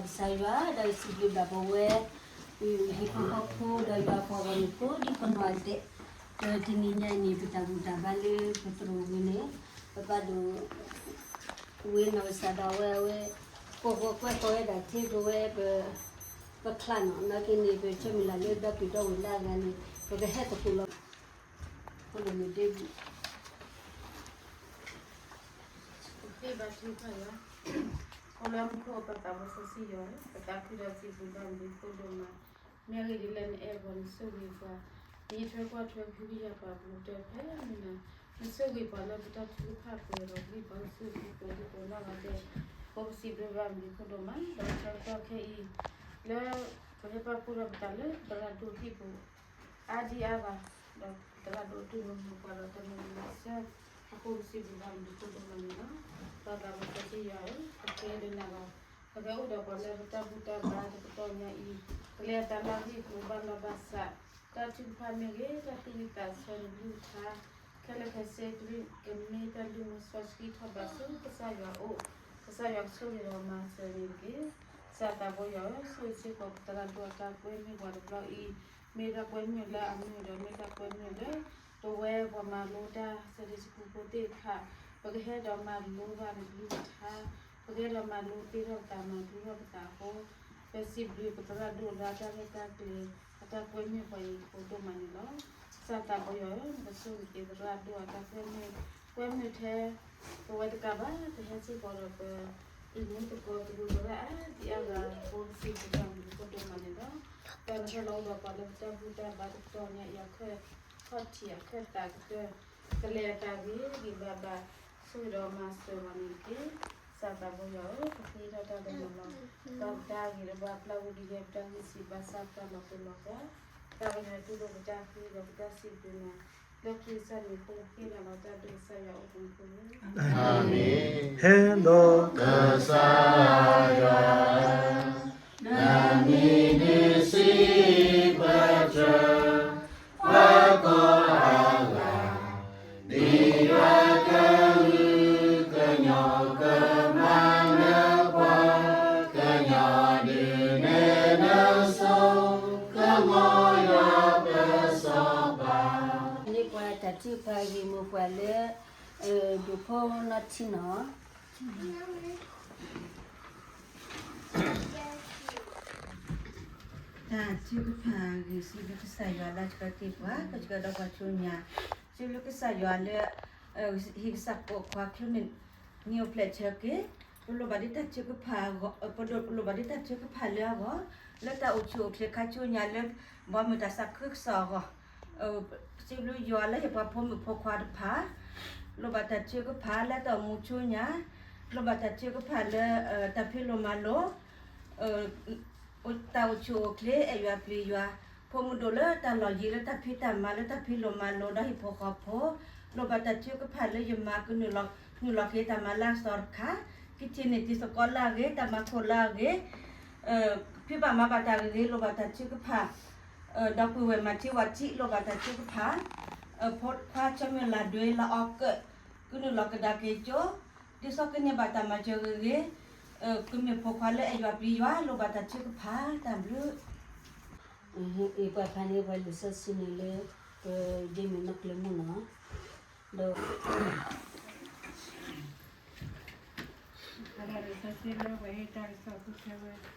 ကစၢ်ယွၤ ဒီးစံးဘျုးဘၣ်ပဝဲ ဟံၣ်ဖိဃီဖိ ဒီးယွၤအပှၤဂီၢ်မုၢ်ကိးဒံကနီၢ်ဒဲး, ဒီးတနံၤညါအံၤန့ၣ် ပတၢ်ဘူၣ်တၢ်ဘါလၢပသရိာ်ဝံၤန့ၣ် ပဘၣ်ဒိ ဝ့ၢ်နီၢ်ကစၢ်ဒၣ်ဝဲ အဝဲ ကိးဃီၤကွဲဃီၤဝဲဒၣ်ထဲပဝဲ ပ ပချါနီၤ နာ်က့န့ၣ် ပဆၢမုၢ်လၢ်လၢဒီပုၢ်ဒီဝဲၢ်လၢအဂၤန့ၣ် ပကဟဲသကိးလီၤ. ဖိလၢမူခိၣ် ပသးဝဲစီဆှံယွၤဧၢ, ပသးခုဒီးစံးဘျုးဘၣ်နသုဒိၣ်မး, မ့ၢ်အဂ့ၢ်ဒ်လဲၣ်နအဲၣ်ပှၤ နဆိၣ်ဂ့ၤပှၤ, နဟံးထွဲကွၢ်ထွဲ ဖုကယၢ်ပှၤ ပူၤတၢၢ်ဖဲမုၢ်နၤ, နဆိၣ်ဂ့ၤပှၤလၢပတၢ်ထုကဖၣ်ပှဲၤဒီးဂံၢ်ဘါ နဆိၣ်ဂ့ၤပှၤဒ်သိးနီၢ်ဂၤဒဲး, ပစံးဘျုးဘၣ်နသုဒိၣ်မး ဒီးဆၢကတီၢ်ခဲအံၤ လၢ ပဟဲပာ်ဖှိၣ်ထီၣ်ပသးလၢသရၣ်ဒိၣ်ဟံၣ်ပူၤ အါဒံအါဂၤ, ဒီးသရၣ်ဒိၣ်ဒိၣ်မုၢ်မုၢ်ပှၤဒီးတၢ်မုၢ်လၢ်ဆၢ အဃိပစံးဘျုးဘၣ်နသုဒိၣ်မးန့ၣ်လီၤ. ပသးဝဲစီဆှံယွၤဧၢ, ပဃ့ဒီးနၤလီၤ. ပကအိၣ်ဒီးပှၤလၢပတၢ်ဘူၣ်တၢ်ဘါတကတီၢ်ညါအံၤ, ကလဲၤအသးလၢအဂ့ၢ်အကျိၤဘၣ်လီၢ်ဘၣ်စး, တၢ်ထုကဖၣ်မ့ၢ်ဂ့ၤ, တၢ်သူၣ်ဝံၣ်သးဆၢနကလုၢ်ကထါ ခဲလၢာ်ခဲဆ့ ကမ့ၢ်တၢ်လုၢ်မူစီဆှံထီၣ်ဘးဆူကစၢ်ယွၤအအိၣ်, ကစၢ်ယွၤကဆိၣ်ဂ့ၤဒီးမၤစၢၤန့ၣ်တက့ၢ်. ကစၢ်သးဘိယွၤဧၢ, ဆိၣ်ဂ့ၤစ့ၢ်ကီးပသရၣ်ဒိၣ်အတၢ်ကွဲမုာ်ပှၤတဘျီအံၤ, မ့ၢ်တၢ်ကွဲမုာ်လၢအမုာ်ဒီး မ့ၢ်တၢ်ကွဲမုာ်လၢ ပဝဲပှၤမၤလိတၢ် Sunday School ဖိသ့ၣ်တဖၣ်, ပကဟဲဒီးမၤလိဘၣ်နကလုၢ်ကထါ, ပကဟဲဒီးမၤလိသ့ထီၣ်ပသးမၤဒူထီၣ်ပသးအဃိ, ပစံးဘျုးပသရၣ်ဒိၣ်လၢအတၢ်ရဲၣ်တၢ်ကျဲၤ အတၢ်ကွဲမုာ်ပှၤအံၤအဃိဒိၣ်မးန့ၣ်လီၤ. ကစၢ်သးဘိယွၤဧၢ, နကဆိၣ်ဂ့ၤက့ၤသရၣ်ဒိၣ်အတၢ်ကွဲမုာ်, ကွဲမုာ်ထဲ ပဝဲတကးဘၣ် ပဟဲစ့ၢ်ကီးဒီးပ အံၤမူသကိးသရူးသရၣ်အါဒံအါဂၤအဃိ ပစံးဘျုးဘၣ်နသုဒိၣ်မးန့ၣ်လီၤ. ပတၢ်လီၢ်လီၤအိၣ်ဒီးပှၤလၢပတၢ်ဘူၣ်တၢ်ဘါတကတီၢ်ညါအံၤ အခီၣ်ထံးအခၢၣ်သးကတၢၢ် ကလဲၤအသးဂ့ၤဂ့ၤဘၣ်ဘၣ် ဆိၣ်ဂ့ၤဒီးမၤစၢၤပှၤန့ၣ်တက့ၢ်. ကစၢ်သးဘိယွၤဧၢ, ပဃ့ထီၣ်တၢ်လၢနၤလီၤ. ပတၢ်ဂ့ၤဒီးပှၤပျၢ်ဝံၤဒ်ယဲ ပတၢ်ဂ့ၢ်စံးဘၣ်ဆၣ်ပတၢ်လီၤတိၢ်လီၤကီၢ်, တၢ်ကညီၤတူၢ်လိာ်ပတၢ်ဃ့ဒီးပတၢ်စံးဘျုးနၤ လၢခရံာ်ကစၢ်မံၤအဃိ ပဃ့နၤလီၤတၢ်ဒိးကစၢ်ယွၤအိၣ်မူပူၤ, အၤမ့ၣ်. ဟဲဒီးကစၢ်ယွၤ နမံၤဒုးစံးဘၣ်စၢၤ ပှၤကိးဂၤဒဲး, ဒ်ယွၤကဟုကညီၤကမၤနၢၤပှၤ, ကညီၤဒုးနဲၣ်နဆိကမိၣ်ယွၤပစီၤပၤ, န့ၢ်ပှၤတၢ်ထုကဖၣ်ဂ့ၢ်မိၢ်ပှၢ်လၢ ဒိၣ်ဖိနီၢ်ထံနီၤ တၢ်ထုကဖၣ်ဂ့ၤဆူလၢကစၢ်ယွၤလၢဆှၢတ့ၢ်ပှၤ ကဆှၢဒီးပှၤဆူညါ, ဆူလၢကစၢ်ယွၤလၢ ဟ့ၣ်ကစၢ်ဖိခွါချ့န့ၣ် နံၤအိၣ်ဖျဲၣ်ဆၢက့ၤ, ပလိၣ်ဘၣ်ဒ်တၢ်ထုကဖၣ်, ပလိၣ်ဘၣ်ဒ်တၢ်ထုကဖၣ်လၢအဂီၢ်, လၢတၢ်အိၣ်ဆူၣ်အိၣ်ချ့ခါဆူညါလၢ ဘီမုၢ်တၢ်သးခုကစီၣ်အဂီၢ်, စံးဘျုးယွၤလၢဟ့ၣ်ပှၤဖိမုၣ်ဖိခွါတဖၣ်, လိၣ်ဘၣ်တၢ်ထုကဖၣ်လၢတၢ်အိၣ်မူဆူညါ, လိၣ်ဘၣ်တၢ်ထုကဖၣ်လၢ တၢ်ဖံးလိၢ်မၤလိာ် တၢ်အိၣ်ဆူၣ်အိၣ်ချ့ အဲၣ်ယွၤပျံၤယွၤ, ဖိမုၣ်ဒိၣ်လၢတၢ်လီၢ်ယံၤလၢတၢ်ဖံးတၢ်မၤလၢတၢ်ဖံးလိၢ်မၤလိာ်ဒီးဟံၣ်ဖိဃီဖိ, လိၣ်ဘၣ်တၢ်ထုကဖၣ်လၢယမၤကနုာ်လီၤက့ၤတၢ်မၤလၢအစီၤတခါ, ကထံၣ်န့ၢ်တံၤသကိးလၢအဂ့ၤ တၢ်မၤခိၣ်လၢအဂ့ၤ, ဖံးဘၣ်မၤဘၣ်တၢ်ဂ့ၤဂ့ၤ လိၣ်ဘၣ်တၢ်ထုကဖၣ်, ဒီပုၢ်ဝဲၢ်မၤထံဝၤထံ လိၣ်ဘၣ်တၢ်ထုကဖၣ်, ဖိခွါဆၢမုၢ်လၢ်ဒွဲလၢအီၤကၢၣ် ကနုာ်လီၤကဒါက့ၤကၠိ, ဒ်သိးကန့ၢ်ဘၣ်တၢ်မၤစၢၤဂ့ၤဂ့ၤ, ကမ့ၢ်ဖိခွါလၢအဲၣ်ယွၤပျံၤယွၤ လိၣ်ဘၣ်တၢ်ထုကဖၣ်တၢ်ဘျုး, အံၤပှၤဖးန့ၢ်ပှၤလံာ်စီဆှံန့ၣ်လၢ ပဒ့မုၢ်နီၢ်ကျၢၤမုၢ်နီၤ,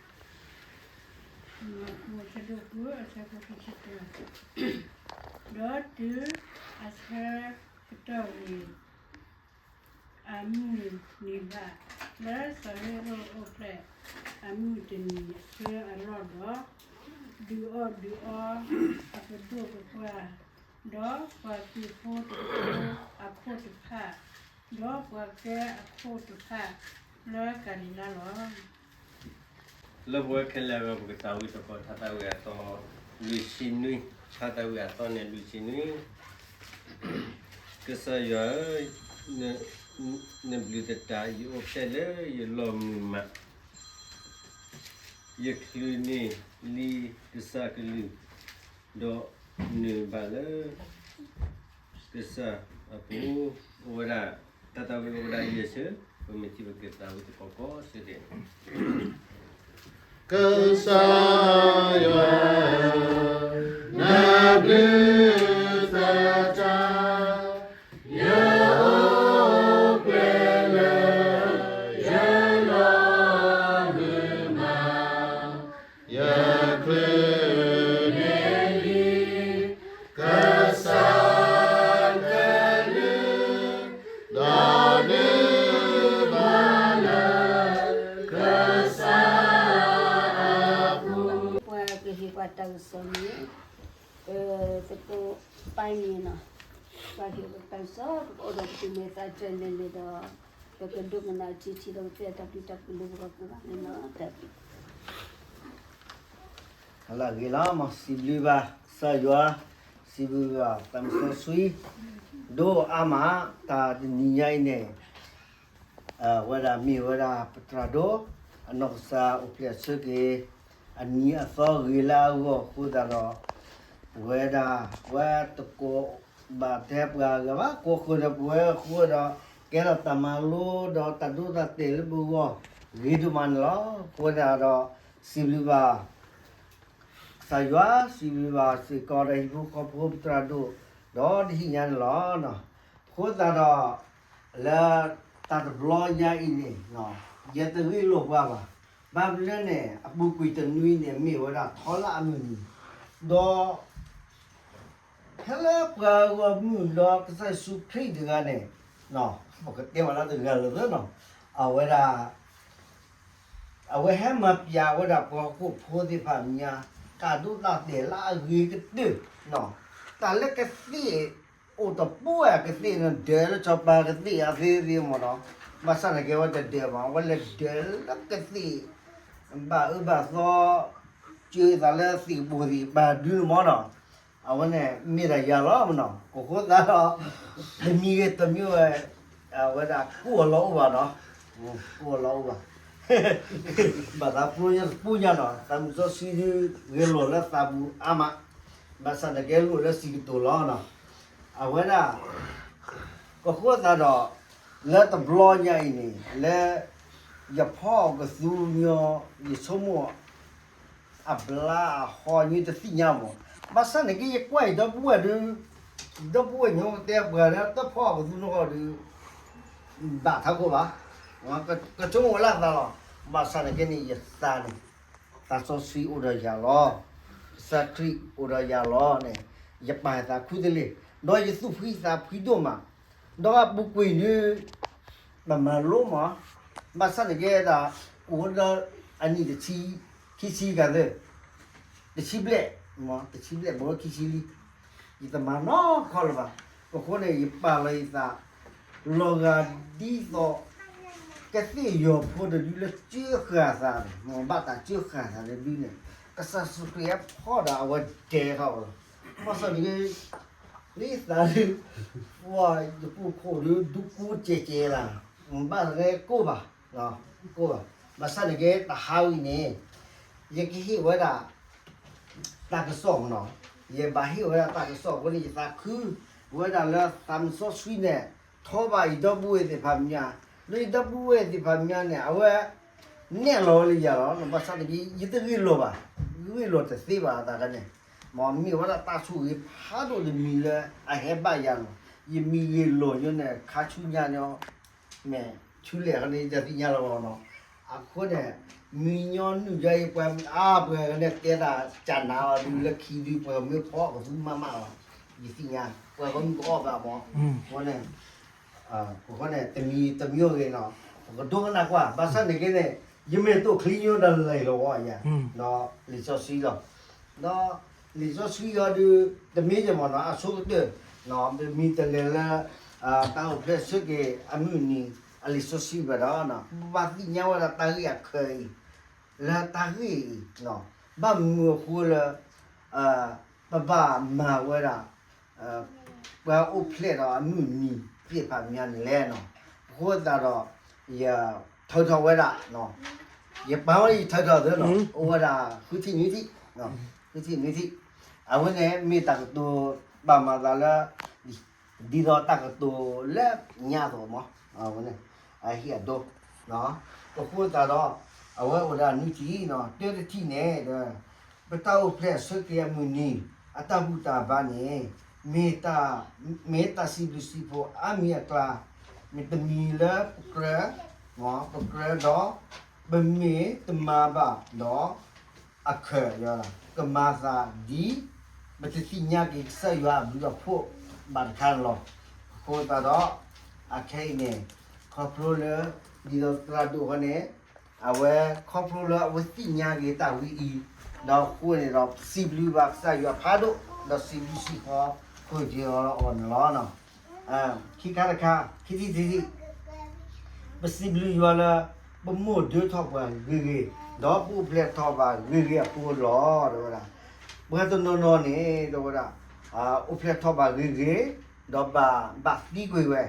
ဒီး အဆၢဒိၣ်ဃု အဆၢဖိတဆံတၢ, ဒီးတုၤအဆၢကတီၢ်ဝံၤ အမုၢ်နံၤဘၣ် လၢစီၤဟ့ရိၣ်အိၣ်ဖျဲၣ်အမုၢ်တနံၤအဆၢအလီၢ်ဒီး, ဒုးအီၣ်ဒုးအီအပဒိၣ်ပပှၢ်, ဒီးပှၤသုးဖိတဖိအခိၣ်တဖၣ်, ဒီးပှၤကဲအခိၣ်တဖၣ်လၢကၤလံၤလါလီၤ. လၢပဝဲခဲလၢာ်အဂီၢ် ပကသးဝံၣ်သကိးထါသးဝံၣ်အသီလွံၢ်ဆံနွံ, ထါသးဝံၣ်အသီန့ၣ်လွံၢ်ဆံနွံ, ကစၢ်ယွၤဧၢ, နဘျုးသတး ယအိၣ်ဖျဲၣ်လၢယလီၢ်မုာ်မး, ယချုးန့ၢ်လံကစၢ်ကလုၢ်, ဒီးနုာ်ဘၣ်လၢ ကစၢ်အပူၤ, အိၣ်ဝဲဒၣ် တၢ်သးဝံၣ်အိၣ်ဝဲဒၣ်ယဲၢ်ဆၢ, ပမ့ၢ်ထံၣ်ပကသးဝံၣ်သကိးကိးဆၢဒဲးန့ၣ် ကစၢ်ယွၤဧၢ, နဘျုးသတး, ယအိၣ်ဖျဲၣ်လၢ ယလီၢ်မုၢ်မး, ယချုးန့ၢ်လံ ကစၢ်ကလုၢ်, ဒီးဒုးဘၣ်လၢ ကစၢ်အပူၤ. ပှၤကဟ့ၣ်ပှၤတၢ်ကစီၣ်န့ၣ် ပသကိးပၢ်န့ၣ်နီၤ, ပှၤကဟ့ၣ်ပှၤတၢ်ကစီၣ် ပကအိၣ်ဒီးပသူၣ်မ့ၢ်သးစၢၤလဲၤလဲၤဒီး ပကဒိကနၣ်ထံထံဒီး ပသ့ၣ်တၢ်ဘျုးတၢ်ဖှိၣ်လၢပဂီၢ်ကိးဂၤန့ၣ်လီၤ. တၢ်ဘျုး ဟါလၢအဂ့ၤလီၤ, မ်စံးဘျုးဘၣ်ကစၢ်ယွၤ, စံးဘျုးဘၣ်သးစီဆှံ ဒိၣ်အါမး, တၢ်တနံၤညါအံၤန့ၣ် ဝဲဒၣ်မ့ၢ်ဝဲဒၣ်ပသရၣ်ဒိၣ် အနီၢ်ကစၢ်အိၣ်ဖျဲၣ်ဆၢက့ၤ အနံၤအသီဂ့ၤလၢအဂီၢ်အဃိသတးဒီး ပဝဲဒၣ် ပဝဲတကိးဘၣ်တဲပှၤဂၤဘၣ် ကိးဃုာ်ဒီးပဝဲအဃိဒီး ကဲထီၣ်တၢ်မၤလိဒီးတၢ်ဒိတၢ်တဲာ်လၢပဂီၢ် ဂ့ၤဒိၣ်မးန့ၣ်လီၤ. အဃိသတးဒီး စံးဘျုးဘၣ် ကစၢ်ယွၤ, စံးဘျုးဘၣ်စ့ၢ်ကီးဒီးဟံၣ်ဖိဃီဖိပသရၣ်ဒိၣ် ဒီးတဟံၣ်ညါန့ၣ်လီၤ. အဃိသတးဒီး လၢတၢ်တဘျီညါအံၤန့ၣ် ယတဂ့ၢ်လိာ်ပှၤဘၣ်. ဘၣ်မနုၤလဲၣ်န့ၣ် အပူၤကွံာ်တနွံန့ၣ် မ့ၢ်ဝဲဒၣ်ထီလၢအမုၢ်နံၤ, ဒီး ဖဲလၢပှၤဂီၢ်မုၢ်ဒီးကစၢ်ယ့ၣ်ၡူးခရံာ်တဂၤန့ၣ် ပကတဲဝဲလၢတဂၤလၢာ်သ့နီၤ, အဝဲဒၣ် အဝဲဟဲမၤပျးဝဲဒၣ်ပှၤဟီၣ်ခိၣ်ဖိသ့ၣ်တဖၣ်ညါ တၢ်ဒိတၢ်တဲာ်လၢအဂ့ၤကတၢၢ်, တၢ်လၢကသ့ၣ်အိၣ်တပူၤဝဲကသ့ၣ်န့ၣ် ဒၢးလၢစီၤပၤကသ့ၣ်အသ့သ့မ့ၢ်နီၤ, ဘၣ်ဆၣ်န့ၣ်ကဲဝဲတဒၢးဘၣ် အဝဲလဲၤဒၢးလၢကသ့ၣ် ဘၣ်အၢဘၣ်သီ စၢသးလၢသ့ၣ်ကပိာ်သ့ၣ်ကပၤဒုန့ၣ်မ့ၢ်နီၤ, အဝဲန့ၣ်မ့ၢ်ဒၣ်ယၤလီၤမ့ၢ်နီၤ, အဃိသတးဒီး တမံၤဂ့ၤတမံၤဝဲ အဝဲဒၣ်ကိၢ်အလီၤအိၣ်ဘၣ်နီၤ, ကိၢ်အလီၤအိၣ်ဘၣ်, ဘၣ်သးပျိညါတပူၤညါနီၤ, သးမုၢ်စီဆှံဒုးဂဲၤလိာ်လၢသးပူၤအါမး, ဘၣ်ဆၣ်န့ၣ်ကဲလိာ်လၢစံးကတိၤလီၤနီၤ, အဝဲဒၣ် အဃိသတးဒီး လၢတဘျီညါအံၤန့ၣ် လၢ ယဖီအီၣ်ကသူညီ ယဆိကမိၣ် အဘျါအဟီညါတသ့ၣ်ညါမး, ဘၣ်ဆၣ်န့ၣ်က့ ယကွၢ်အံၤဒီပုၢ်ဝဲၢ်ဒုး, ဒီပုၢ်ဝဲၢ်ညီကတဲပှၤလၢတဖီအီၣ်ကသူနီၢ်ဂီၢ်ဒုး ဘၣ်ထးခိၣ်ဘၣ်, ကဆိကမိၣ်ဝဲလၢသးလီၤ, ဘၣ်ဆၣ်န့ၣ်က့န့ၣ် ယသးန့ၣ် သးစီဆှံအိၣ်ဒီးယၤလီၤ, ကစၢ်ခရံာ်အိၣ်ဒီးယၤလီၤန့ၣ် ယပာ်သးခူတလ့ၢ်, ဒီးယသူၣ်ဖှံသးဖှံဒိၣ်မး, ဒီးအပူၤကွံာ်ဒုး ပမၤလိမး, ဘၣ်ဆၣ်န့ၣ်ကဲဒၣ် အိၣ်ဒီးအနံၣ်တဆံ, ခံဆံကသ့, တဆံဘျဲၣ်, တဆံဘျဲၣ် ဘၣ်ဝဲခံဆံလံ, ယတမၤနီတခီလၢၤဘၣ်, အဃိန့ၣ် ယပာ်လီၤယသး လီၤဂာ်ဒ်သိး ကသ့ၣ်ယီၤဖိတဒုလၢစၢဃာ်သးန့ၣ် မ်ဘၣ်တၢ်စၢဃာ်သးတဒုန့ၣ် ကစၢ်ယ့ၣ်ၡူးခရံာ်ဟဲဖီၣ်ဒီးအဝဲဒဲးထီၣ်လီၤ, ဘၣ်ဆၣ်န့ၣ်က့ လၢယသးဒုး ပှၤယပူၤခိၣ်ဒုး ဒူကိစဲးကဲးလၢ်, ဘၣ်သးန့ၣ်ကိၢ်ဘၣ်, ကိၢ်ဘၣ်, ဘၣ်ဆၣ်န့ၣ်က့ တဟါဝံၤန့ၣ် ယကဟ့ၣ်ဝဲဒၣ် တၢ်ကစီၣ်မနီၤ, ယဘၣ်ဟ့ၣ်ဝဲဒၣ်တၢ်ကစီၣ်အဃိန့ၣ် ယသးခုဝဲဒၣ်လၢသးစီဆှံန့ၣ် ထီၣ်ဘၣ်ယဒီပုၢ်ဝဲၢ်သ့ၣ်တဖၣ်မး, လၢယဒီပုၢ်ဝဲၢ်သ့ၣ်တဖၣ်မးန့ၣ် အဝဲ နဲၣ်လီၤဝဲလၢယၤလီၤ, ဘၣ်ဆၣ်န့ၣ်က့ ယတဂ့ၢ်လိာ်ဘၣ်, ဂ့ၢ်လိာ်တသ့ဘၣ်အသးခါန့ၣ်, မ့ၢ်မ့ၢ်ဝဲဒၣ်တၢ်ဆိၣ်ဂ့ၤဖးဒိၣ်တမံၤလၢအဟဲဘၣ်ယၤလီၤ, ယမံၤဂ့ၤလိာ်ညါန့ၣ် ခါဆူညါန့ၣ် မ့ၢ်ဆူလဲၣ်ခီန့ၣ် ယတသ့ၣ်ညါလၢၤဘၣ်နီၤ, အဃိန့ၣ် မံၤညီနုၢ်ယါအံၤ ပှၤမုၢ်အါပှၤကန့ၣ်တဲတၢ်ကၢ်နၤလီၤဒုးလၢခံဒုး ပှၤမ့ၢ်ဖီအီၣ်ကသူမးမးလီၤ, ယသ့ၣ်ညါ ပှၤကမုၢ်ကအီၣ်ဘၣ်မး, အဃိန့ၣ် အဃိန့ၣ် တမံၤတမံၤဂ့ၤနီၤ, ပကဒိကနၣ်ကွၢ် ဘၣ်ဆၣ်န့ၣ်က့န့ၣ် ယမ့ၢ်တိာ်ချံညိတၢ်လဲၤလီၤဝဲယၤ, ဒီးလံာ်စီဆှံလီၤ, ဒီးလံာ်စီဆှံအီၤဒုး တမ့ၢ်ယမ့ၢ်နီၤ အဆိကတၢၢ် ပမ့ၢ်တလဲၤလၢ တၢ်အိၣ်ဖျဲၣ်ဆၢက့ၤအမုၢ်နံၤ အလံာ်စီဆှံဘၣ်ဒီး ပဘၣ်သ့ၣ်ညါဝဲဒၣ်တၢ်ဂ့ၢ်အခဲအံၤ လၢတၢ်ဂ့ၢ်အံၤ ဘၣ်မနုၤအဃိလၢ ပဘၣ်မၤဝဲဒၣ် ပှၤအိၣ်ဖျဲၣ်ဒီးအမုၢ်နံၤသ့ၣ်တဖၣ်မးန့ၣ်လဲၣ်နီၤ, အဃိသတးဒီး ယထုးထီၣ်ဝဲဒၣ် ယပာ်ဝဲယထုးထီၣ်သ့နီၤ အိၣ်ဝဲဒၣ်ဃုထံၣ်နွံထံၣ်, ဃုထံၣ်နွံထံၣ်, အဝဲန့ၣ်မ့ၢ်တၢ်ကတိၤ ဘၣ်မၤသးလၢ ဒ်သိးတၢ်ကတိၤလၢညါအသိးမး, အဝဲန့ၣ် အဟံၣ်အဒိ, အဃိသတးဒီး အဝဲအိၣ်ဒီးနွံထံၣ်, တၢတထံၣ်န့ၣ်ဒီး ပတၢ်အိၣ်ဖျဲၣ်ဆၢက့ၤအမုၢ်နံၤ အတၢ်ဘူၣ်တၢ်ဘါန့ၣ် မ့ၢ်တၢ်, မ့ၢ်တၢ်စံးဘျုးစံးဖှိၣ်အါမံၤအကျါ, မ့တမံၤလၢပကြၢး, ပကြၢးဒီး ပမ့ၢ်တမၤဘၣ်ဒီး အခၢၣ်, ကမၤသးဒ် ပတသ့ၣ်ညါက့ၤကစၢ်ယွၤအဘျုးအဖှိၣ်ဘၣ်တခါန့ၣ်လီၤ. အဃိသတးဒီး အခဲအံၤန့ၣ် ခီဖျိလၢ ဒ်သိးသရၣ်ဒိၣ်ဃီန့ၣ် အဝဲခီဖျိလၢအဝဲသ့ၣ်ညါက့ၤတၢ်ဝဲအံၤ, ဒီးအဃိန့ၣ်ဒီး ပစံးဘျုးဘၣ်ကစၢ်ယွၤဖးဒိၣ်, ဒီးစံးဘျုးစံးဖှိၣ်ဃုာ်က့ၤအီၤလီၤအီၤန့ၣ်လီၤ. ခံခါတခါ, ခံထံၣ်တထံၣ်, ပစံးဘျုးယွၤလၢ ပမိၢ်ဒၢထီၣ်ပှၤဂ့ၤဂ့ၤ, ဒီးပအိၣ်ဖျဲၣ်ထီၣ်ဘၣ်ဂ့ၤဂ့ၤအဃိလီၤ တဲဝဲဒၣ်. ပှၤတနီၤနီၤန့ၣ် တဲဝဲဒၣ်, အိၣ်ဖျဲၣ်ထီၣ်ဘၣ်ဂ့ၤဂ့ၤ, ဒီးဘၣ်, ဘၣ်သံကွံာ်ဝဲ,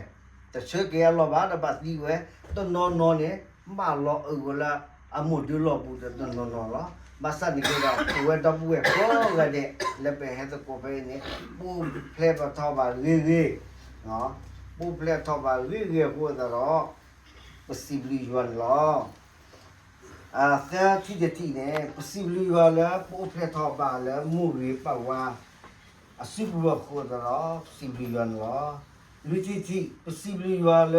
တဆၢက့ၤအလီၢ်ဘၣ် ဒီးဘၣ်သံကွံာ်ဝဲ, တနီၤနီၤန့ၣ် ဘၣ်လီၤအုးဝဲလၢအမိၢ်ဒၢလီၢ်ပူၤဒီးတနီၤနီၤလီၤ. ဘၣ်ဆၣ်န့ၣ်က့ဒီး ပဝဲဒီပုၢ်ဝဲၢ်ကိးဂၤဒဲး လၢပဟဲသကိးဖဲအံၤန့ၣ် ပအိၣ်ဖျဲၣ်ထီၣ်ဘၣ်ဂ့ၤဂ့ၤ, ပအိၣ်ဖျဲၣ်ထီၣ်ဘၣ်ဂ့ၤဂ့ၤအဃိသတးဒီး ပစံးဘျုးယွၤန့ၣ်လီၤ. သၢထံၣ်တထံၣ်န့ၣ် ပစံးဘျုးယွၤလၢပအိၣ်ဖျဲၣ်ထီၣ်ဘၣ်လၢ မိၢ်ဂ့ၤပၢ်ဝါ အစုပူၤအဃိသတးဒီး ပစံးဘျုးယွၤန့ၣ်လီၤ. လွံၢ်ထံၣ်တထံၣ် ပစံးဘျုးယွၤလၢ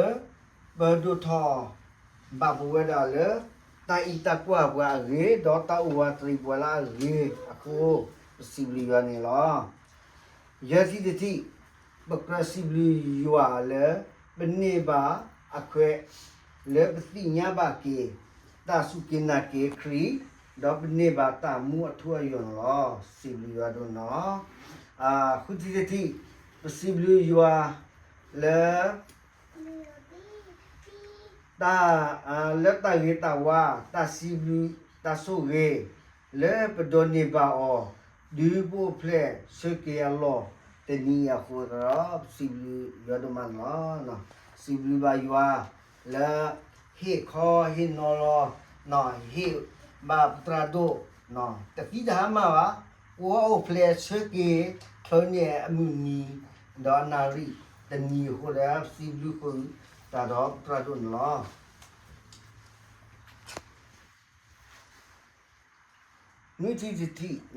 ပဒိၣ်ထီၣ်ဘၣ်ပဝဲဒၣ်လၢ တၢ်အံးတၢ်ကွၢ်ပှၤအဂ့ၤ ဒီးတၢ်အိၣ်ဝးတရံးပှၤလၢအဂ့ၤအဃိ ပစံးဘျုးယွၤန့ၣ်လီၤ. ယဲၢ်ထံၣ်တထံၣ်, ပကြၢးစံးဘျုးယွၤလၢ ပန့ၢ်ဘၣ်အခွဲး လၢပသ့ၣ်ညါဘၣ်က့ၤ တၢ်စူၢ်က့ၤနာ်က့ၤခရံာ်, ဒီးပန့ၢ်ဘၣ်တၢ်မူအထူအယိာ်န့ၣ်လီၤ. စံးဘျုးယွၤဒိၣ်နီၤ. ဃုထံၣ်တထံၣ်, ပစံးဘျုးယွၤလၢ တၢ်, လၢတၢ်ဂ့ၤတၢ်ဝါ, တၢ်စံးဘျုး, တၢ်ဆိၣ်ဂ့ၤ လၢပဒိးန့ၢ်ဘၣ်အီၤ ဒုးပအိၣ်ဖျဲၣ်ဆၢက့ၤအလီၢ်တနံၤအံၤအဃိသတးဒီး ပစံးဘျုးယွၤဒိၣ်မးန့ၣ်လီၤ. စံးဘျုးဘၣ်ယွၤလၢ ဟ့ၣ်ခီဟ့ၣ်နီၤလီၤ, ဟ့ၣ်ဘၣ်ပသရၣ်ဒိၣ် တသံတဟါမးဘၣ်, ပအိၣ်ဖျဲၣ်ဆၢက့ၤ ချၢန့ၣ်အမုၢ်နံၤ ဒီးအနၣ်ရံၣ်တနံၤအဃိဒီး ပစံးဘျုးဃုာ်တၢ်ဒီးပသရၣ်ဒိၣ်န့ၣ်လီၤ. နွံထံၣ်တထံၣ်,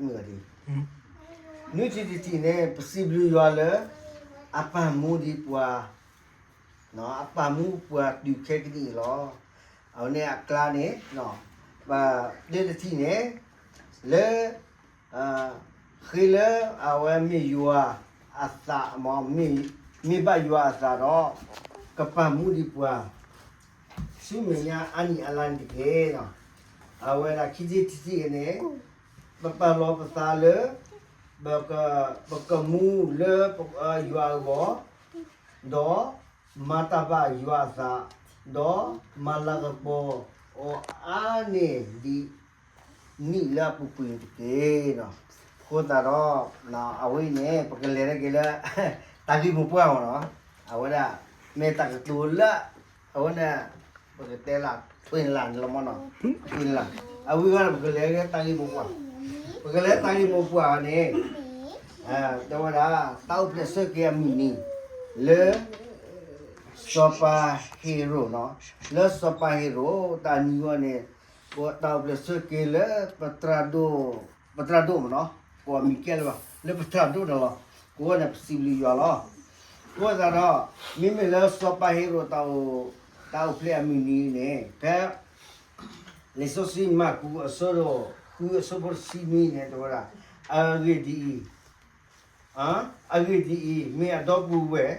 နွံထံၣ်တထံၣ်န့ၣ် ပစံးဘျုးယွၤလၢ အပာ်မူဒံးပှၤ, အပာ်မူပှၤတုၤခဲကနံၣ်အံၤလီၤ. အဝဲန့ၣ်အကျါန့ၣ် ပတဲတထံၣ်န့ၣ် လၢ ဃ့လၢအဝဲမ့ၢ်ယွၤအသး, မ့ၢ်ဘၣ်ယွၤအသးဒီး ကပာ်မူဒံးပှၤ ဆူမဲာ်ညါအါနံၣ်အါလါန့ၣ်တက့ၢ်. အဝဲဒၣ်ခံထံၣ်တထံၣ်န့ၣ် ပပာ်လီၤပသးလၢ ပကမူလၢယွၤအဂီၢ် ဒီးမၤတၢ်ဘၣ်ယွၤအသး, ဒီးမၤလၤကပီၤအီၤအါန့ၢ်ဒံး နံၣ်လၢအပူၤကွံာ်န့ၣ်တက့ၢ်. အဃိသတးဒီး အဝဲအံၤန့ၣ် ပကလဲၤတက့ၤလၢ တၢ်ဂ့ၢ်မိၢ်ပှၢ်မ့ၢ်နီၤ, အဝဲဒၣ် မ့ၢ်တၢ်ကတိၤလၢ အဝဲန့ၣ် ပကတဲလၢ ထွဲနလၢ်န့ၣ်လီၤမ့ၢ်နီၤ, ထွဲနလၢ်, အဝဲဂၤန့ၣ် ပကလဲၤတၢ်ဂ့ၢ်မိၢ်ပှၢ်, ပကလဲၤတၢ်ဂ့ၢ်မိၢ်ပှၢ်န့ၣ် တဲဝဲဒၣ် တၢ်အိၣ်ဖျဲၣ်ဆၢက့ၤအမုၢ်နံၤ လၢ စီၤပၤဟ့ရိာ်, လၢစီၤပၤဟ့ရိာ် တၢ်နံၤဝဲန့ၣ် တၢ်အိၣ်ဖျဲၣ်ဆၢက့ၤလၢ ပသရၣ်ဒိၣ်မ့ၢ်နီၤ, ကိးမံၤကဲလၢၤဘၣ် လၢပသရၣ်ဒိၣ်န့ၣ်လီၤ. အဃိန့ၣ် ပစံးဘျုးယွၤလီၤ. အဃိသတးဒီး မ့မ့ၢ်လၢစီၤပၤဟ့ရိာ် တၢ်အိၣ်ဖျဲၣ်အမုၢ်နံၤန့ၣ် ဖဲ လံာ်စီဆှံမၢ်ကူးအဆၢဒိၣ်ဃုအဆၢဖိတဆံနွံန့ၣ် တဲဝဲဒၣ်, အဂ့ၢ်ဒ်အံၤ, အဂ့ၢ်ဒ်အံၤ, မ့ၢ်အဒီပုၢ်ဝဲၢ်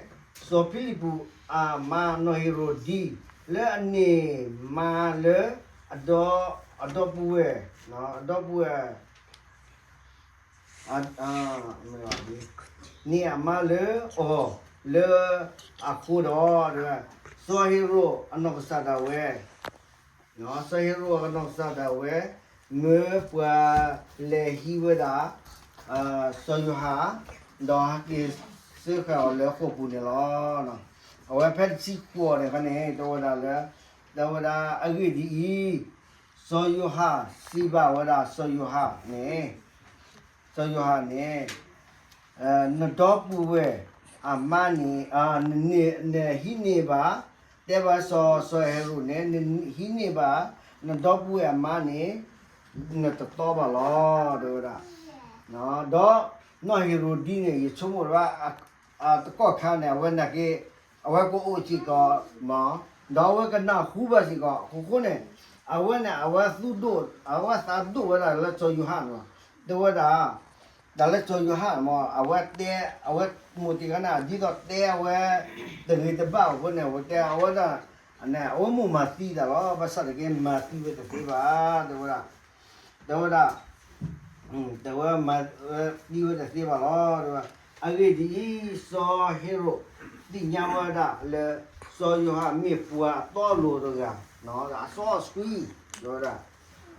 စီၤဖံလံးပူးအမါနီၢ်ဟ့ရိဒံ လၢအန့ၢ်မါလၢ အဒီပုၢ်ဝဲၢ်, အဒီပုၢ်ဝဲၢ် န့ၢ်အမါလၢအီၤလၢအဃိဒီး စီၤဟ့ရိာ်အနီၢ်ကစၢ်ဒၣ်ဝဲ, စီၤဟ့ရိာ်အနီၢ်ကစၢ်ဒၣ်ဝဲ မၢပှၤလဲၤဟံးဝဲဒၣ် စီၤယိၤဟၣ်, ဒီးဟဲက့ၤစၢဃာ်အီၤလၢဃိာ်ပူၤန့ၣ်လီၤ. အဝဲဖဲတဆံဃိးန့ၣ်ခီန့ၣ် တဲဝဲဒၣ်လၢ, တဲဝဲဒၣ်အဂ့ၢ်ဒ်အံၤ, စီၤယိၤဟၣ်စံးဘၣ်ဝဲဒၣ် စီၤယိၤဟၣ်န့ၣ်, စီၤယိၤဟၣ်န့ၣ် နဒီပုၢ်ဝဲၢ်အမါန့ၣ် နဟံးန့ၢ်ဘၣ်, တဲဘၣ်စီၤ, စီၤဟ့ရိာ်န့ၣ် နဟံးန့ၢ်ဘၣ် နဒီပုၢ်ဝဲၢ်အမါန့ၣ် နတတီဘၣ်လီၤ တဲဝဲဒၣ်. ဒီးနီၢ်ဟ့ၤရိဒံန့ၣ် ယဆိကမိၣ်ဝဲ တကီၢ်ခါန့ၣ် အဝဲနာ်က့ အဝဲကအိၣ်စ့ၢ်ကီး ဒီးအဝဲကနၢ်ဟူဘၣ်စ့ၢ်ကီး အဃိန့ၣ် အဝဲန့ၣ် အဝဲသူၣ်ဒိၣ် အဝဲသးဒိၣ်ဝဲဒၣ်လၢစီၤယိၤဟၣ်န့ၣ်လီၤ. တဲဝဲဒၣ် တၢ်လၢစီၤယိၤဟၣ်မ့ၢ် အဝဲတဲ အဝဲမိၢ်တ့ၢ်ခါန့ၣ် ဒ်သိးတဲအဝဲ တဂ့ၤတဘၣ်အဃိန့ၣ် အဝဲတဲအဝဲဒၣ် အဝဲမိၢ်မၤသံတၢ်လီၤ. ဘၣ်ဆၣ်တက့ၢ် မၤသံဝဲတသ့ဘၣ် တဲဝဲဒၣ် တဲဝဲဒၣ် တဲဝဲမၤသံဝဲတသ့ဘၣ်လီၤ တဲဝဲ. အဂ့ၢ်ဒ်အံၤ, စီၤဟ့ရိာ်သ့ၣ်ညါဝဲဒၣ်လၢ စီၤယိၤဟၣ်မ့ၢ်ပှၤတီလိၤတဂၤ ဒီးအစီအဆှံ တဲဝဲဒၣ်,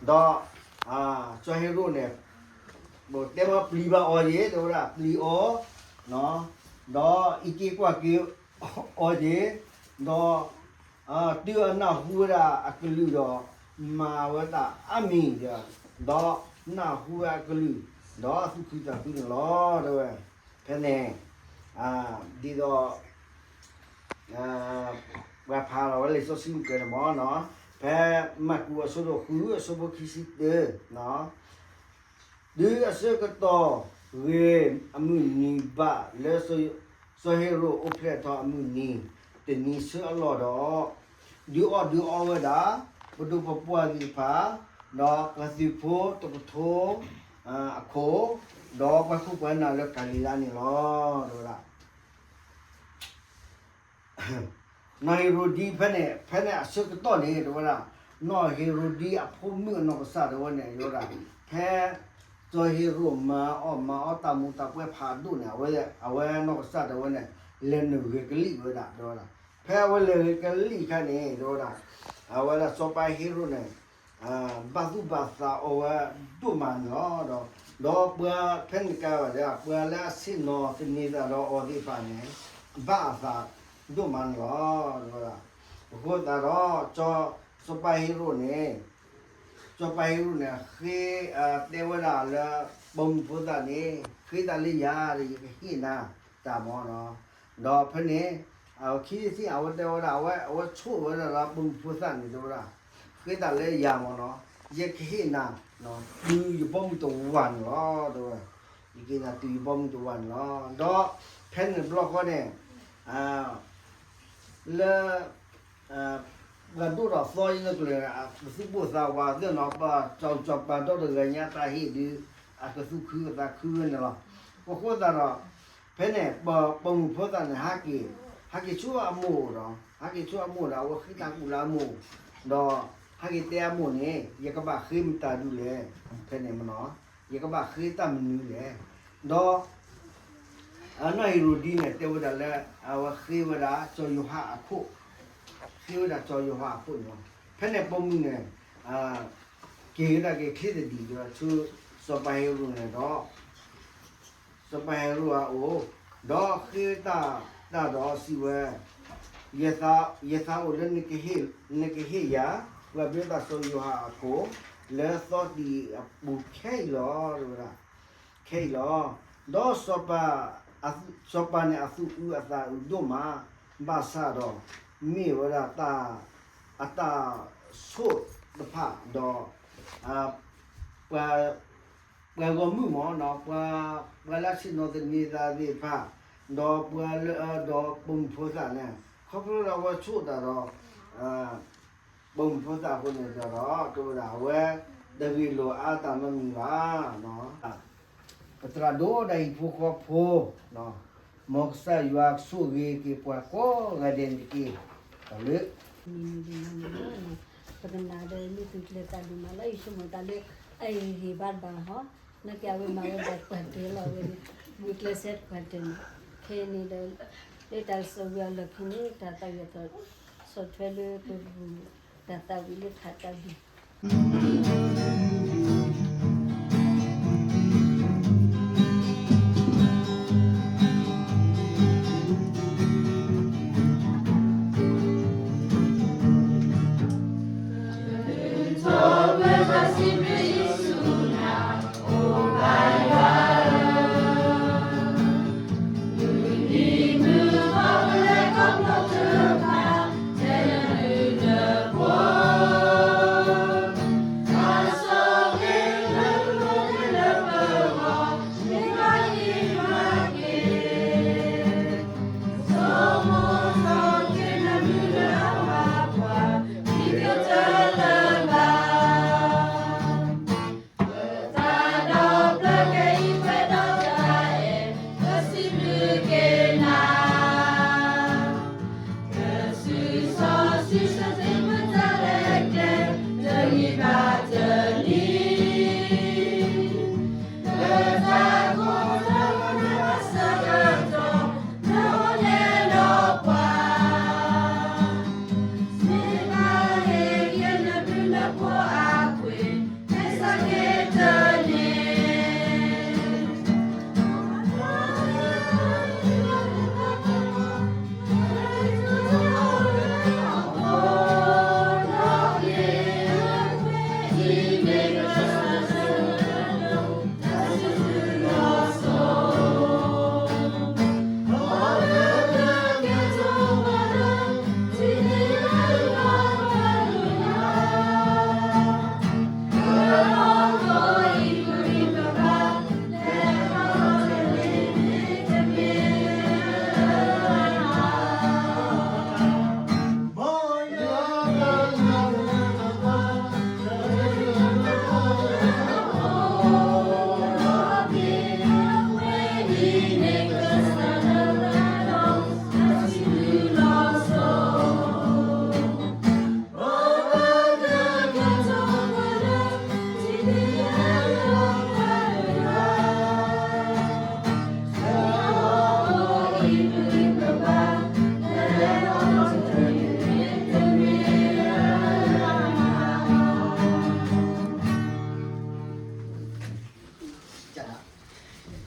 ဒီး စီၤဟ့ရိာ်န့ၣ် တဲဝဲပျံၤဘၣ်အီၤယ့ၤ တဲဝဲဒၣ် ပျံၤအီၤ ဒီးအံးက့ၤကွၢ်က့ၤအီၤယ့ၤ, ဒီး တုၤအနၢ်ဟူဝဲဒၣ်အကလုၢ်ဒီး မၤဝဲဒၣ်အါမံၤဒီး ဒီးနၢ်ဟူဝဲအကလုၢ် ဒီးသူၣ်ခုသးခုန့ၣ်လီၤ တဲဝဲ. ဖဲန့ၣ် ဒ်သိး ပှၤဖးလီၤဝဲလံာ်စီဆှံမုၢ်ကၢၤန့ၣ်မ့ၢ်နီၤ, ဖဲမၢ်ကူးအဆၢဒိၣ်ဃု အဆၢဖိခံဆံတၢ တုၤအဆၢကတီၢ်ဂ့ၤအမုၢ်နံၤဘၣ်လၢ စီၤဟ့ရိာ်အိၣ်ဖျဲၣ်ထီၣ်အမုၢ်နံၤ တနံၤဆၢအလီၢ်ဒီး ဒုးအီၣ်ဒုးအီဝဲဒၣ် ပဒိၣ်ပပှၢ်သ့ၣ်တဖၣ် ဒီးပှၤသုးဖိတကထိအခိၣ် ဒီးပှၤခိၣ်ပှၤနၢ်လၢကၤလံၤလါန့ၣ်လီၤ တဲဝဲဒၣ်. နီၢ်ဟ့ရိာ်ဒံဖဲန့ၣ် ဖဲန့ၣ်အဆၢကတီၢ်န့ၣ် တဲဝဲဒၣ် နီၢ်ဟ့ရိာ်ဒံအဖိမုၣ်အနီၢ်ကစၢ်ဒၣ်ဝဲန့ၣ် တဲဝဲဒၣ် ဖဲ စီၤဟ့ရိာ်မၤအီၣ်မၤအီတၢ်မူၤတၢ်ပွဲဖးဒိၣ်န့ၣ် အဝဲ အဝဲနီၢ်ကစၢ်ဒၣ်ဝဲန့ၣ် လဲၤနုာ်ဂဲၤကလံၣ်ဝဲဒၣ် တဲဝဲဒၣ်. ဖဲအဝဲလဲၤဂဲၤကလံၣ်အခါန့ၣ် တဲဝဲဒၣ် အဝဲဒၣ်စီၤပၤဟ့ရိာ်န့ၣ် ဘၣ်သူၣ်ဘၣ်သးအီၤဝဲဒိၣ်မးန့ၣ်လီၤ. ဒီး ဒီးပှၤဖဲန့ၣ်ကါဝဲဒၣ် ပှၤလၢအဆ့ၣ်နီၤသန့ၤသးဒီးအီၤသ့ၣ်တဖၣ်န့ၣ် ဘၣ်အသးဒိၣ်မးန့ၣ်လီၤ တဲဝဲဒၣ်. အဃိသတးဒီး စီၤပၤဟ့ရိာ်န့ၣ် စီၤပၤဟ့ရိာ်န့ၣ် ဃ့ တဲဝဲဒၣ်လၢ ပိာ်မုၣ်ဖိသၣ်န့ၣ် ဃ့တၢ်လၢယၤဒီး ယကဟ့ၣ်နၤတၢ်မ့ၢ်နီၤ. ဒီးဖဲန့ၣ် ခံဆံ အဝဲတဲဝဲဒၣ် အဝဲ အဝဲဆိၣ်ဝဲဒၣ်လၢပိာ်မုၣ်ဖိသၣ်န့ၣ် တဲဝဲဒၣ် ဃ့တၢ်လၢယၤမ့ၢ်နီၤ ယကဟ့ၣ်နၤ တုၤယဘီမုၢ်တဝၤန့ၣ်လီၤ တဲဝဲ. ယကဟ့ၣ်နၤတုၤယဘီမုၢ်တဝၤန့ၣ်လီၤ. ဒီးဖဲန့ၣ်တဘျီဃီန့ၣ် လၢ ပှၤဒိၣ်ထီၣ်သီအံၤလၢကျဲၤ အကသူၣ်ပိၢ်သးဝးသ့ၣ်နီၤ ပှၤစီၤစီၤပၤဒီတဂၤညါတၢ်ဟ့ၣ်ဒုး အကသူၣ်ခုအသးခုဝဲန့ၣ်လီၤ. အဃိသတးဒီး ဖဲန့ၣ် ပိာ်မုၣ်ဖိသၣ်န့ၣ် ဟဲက့ၤ ဟဲက့ၤဆူအမိၢ်ဒီး ဟဲက့ၤဆူအမိၢ်ဒီး အဝဲဃ့တၢ်ကူၣ်လၢအမိၢ် ဒီး ဟဲက့ၤတဲအမိၢ်န့ၣ် ယကဘၣ်ဃ့မတၤဒုလဲၣ် ဖဲန့ၣ်မ့ၢ်နီၤ ယကဘၣ်ဃ့တၢ်မနုၤလဲၣ်. ဒီး နီၢ်ဟ့ရိာ်ဒံန့ၣ် တဲဝဲဒၣ်လၢ အဝဲဃ့ဝဲဒၣ်စီၤယိၤဟၣ်အခိၣ်, ဃ့ဝဲဒၣ်စီၤယိၤဟၣ်အခိၣ်န့ၣ်လီၤ. ဖဲန့ၣ်ပိာ်မုၣ်န့ၣ် က့ၤဝဲဒၣ်က့ၤချ့သဒံးဒီးဆူ စီၤပၤဟ့ရိာ်န့ၣ်ဒီး စီၤပၤဟ့ရိာ်အအိၣ်, ဒီးဃ့တၢ်တၢ်ဒီးစံးဝဲ, ယသးအိၣ်လၢ နကဟ့ၣ်ယၤ ပှၤဘျၢတၢ်စီၤယိၤဟၣ်အခိၣ် လၢသီတံၢ်အပူၤခဲအံၤလီၤ တဲဝဲဒၣ်. ခဲအံၤလီၤ. ဒီးစီၤပၤန့ၣ်အသူၣ်အုးအသးအုးဒိၣ်မး, ဘၣ်ဆၣ်ဒီး မ့ၢ်ဝဲဒၣ် အတၢ်ဆိၣ်တဖၣ်ဒီး ပှၤ ပှၤဂီၢ်မုၢ်မ့ၢ်နီၤ, ပှၤလၢအဆ့ၣ်နီၤသန့ၤသးသ့ၣ်တဖၣ်, ဒီးပှၤလၢအဒီးပိာ်မုၣ်ဖိသၣ်န့ၣ်, ခီဖျိလၢအဝဲဆိၣ်တၢ်ဒီး ပိာ်မုၣ်ဖိသၣ်အဃိန့ၣ်ဒီး တဲဝဲဒၣ် အဝဲတဂ့ၤလိာ်အါတၢ်နီတမံၤဘၣ်. ပသရၣ်ဒိၣ်ဒီးဟံၣ်ဖိဃီဖိ, မ်ကစၢ်ယွၤကဆိၣ်ဂ့ၤက့ၤပှၤကိးဂၤဒဲးန့ၣ်တက့ၢ်. တၢ်လၢ ပကနၣ်ဒီးမ့ၢ်သုကျဲၤသးဒိၣ်မးလၢယဆိကမိၣ်တၢ်လၢ အအံၤဟ့ၣ်ဘၣ်တဘၣ်ဟီ, နာ်က့အဝဲမၤဝဲဒၣ်ကွၢ်တဲလီၤဝဲန့ၣ်, ဝံၤကျဲးစၢးကွၢ်တဲန့ၣ်, ခဲအံၤန့ၣ်ဒီး လၢတၢ်ကစီၣ်ဝံၤအလီၢ်ခံန့ၣ် တၢ်သးဝံၣ်အသး ဆီၣ်ထွဲလၢပပူၤ တၢ်သးဝံၣ်လၢထးတၢ်ဘံၣ်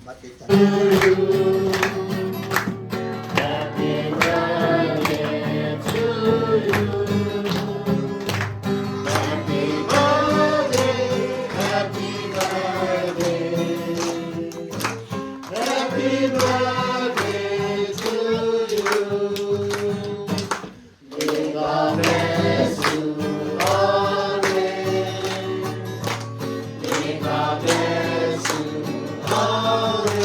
Happy birthday to you. Happy birthday, happy birthday, happy birthday to you. May God bless you always. May God bless you always.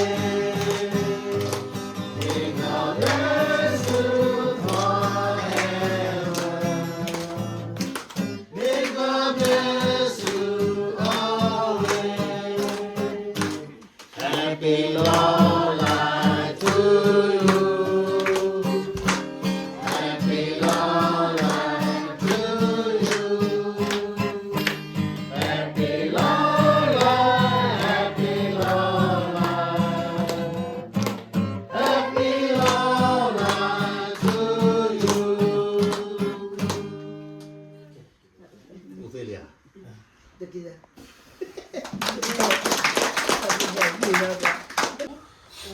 May God bless you forever. May God bless you always. Happy long life to you. Happy long life to you. Happy long life, happy long life. Happy long life to you. Ophelia. သး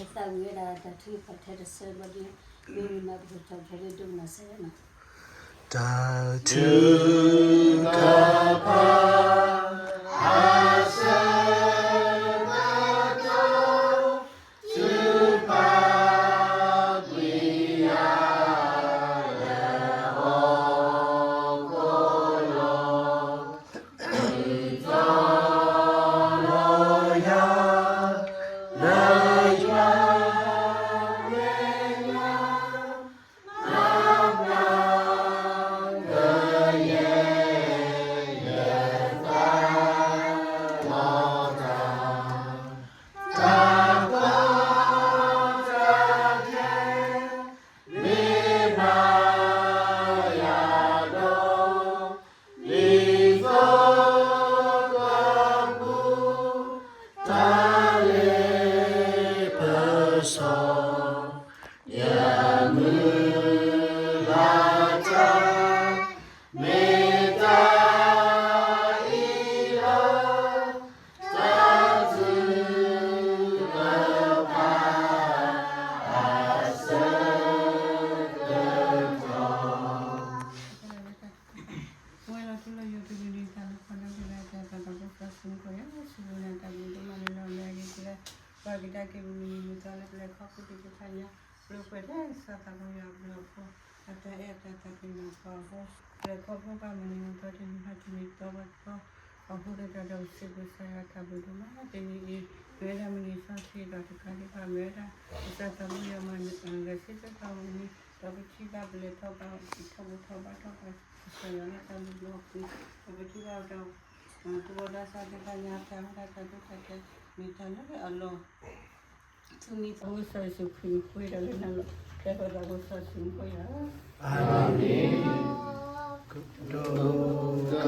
ဝံၣ်ဝဲဒၣ်တၢ်ထုကဖၣ်ထဲတဆၢဘျီဒီး မ့ၢ်ဝံၤမးပကထီၣ်ဖဲလၢဒိကနၣ်စဲးနီၤ တၢ်ထုကဖၣ် လံာ်သိကပူၤ တၢ်လ့ပစီ ယမုၢ်လၢ်တၢ် မ့ၢ်တၢ်အံၤလီၤ တၢ်ထုကဖၣ်အဆၢကတီၢ် ဝဲလီၤထူလီၤယိာ်တကလုာ်ဒ်သိးလၢပှၤဒီကလုာ်အတၢ်သးကီၢ်ပူၤ စီဆှံမူခိၣ်ယွၤ စံးဘျုးနၤတၢ်ဘျုးဒိၣ်မးလၢလၢအမဲာ်က့ၤကလဲၤ ပှၤကဒါက့ၤပမုၢ်နံၤမုၢ်သီလၢပလဲၤခီဖျိသ့ၣ်တဖၣ်ညါ ပျိပှဲၤလၢကစၢ်သးဘီယွၤအဘျုးအဖှိၣ် အတၢ်အဲၣ်အတၢ်သးကညီၤအဖီအဃိ ပလဲၤခီဖျိဘၣ်မုၢ်နံၤမုၢ်သီတနံၤဘၣ်တနံၤသီဘၣ်သီ အဃိသတးဒီးပစံးဘျုးကစၢ်ယွၤတၢ်ဘျုးဒိၣ်မး တနံၤအံၤ မ့ၢ်ဝဲဒၣ်မုၢ်နံၤစီဆှံဒီးတကးဒံးဘၣ် မ့ၢ်ဝဲဒၣ် ကစၢ်သးဘီယွၤမၤဂဲၤဆၢထၢၣ်ထီၣ်ဝဲန့ၣ် ဒီးပထံၣ်ဘၣ်ပလဲၤထီၣ်ဘၣ် ပထီၣ်ဘၣ်ထီၣ်ဘၣ်ထီၣ်ဘၣ် ကစၢ်ယွၤလၢတၢ်ဘျုးဘျီအပူၤ ပထံၣ်ဘၣ်ဒီး တဝီဒၣ်စၢ်သ့ၣ်တဖၣ်ညါ ဖဲအဝဲဒၣ်တၢ်ဒိၣ်တၢ်တဲာ် မ့ၢ်တၢ်လၢအလီၢ် သူၣ်မံသးမုာ် စီၤယ့ၣ်ၡူးခရံာ်မံၤဃ့ဒီးလၢနၤလီၤ ဖဲပသးဘိစီဆှံမံၤဃ့ယၤ အၤမ့ၣ် ဒိက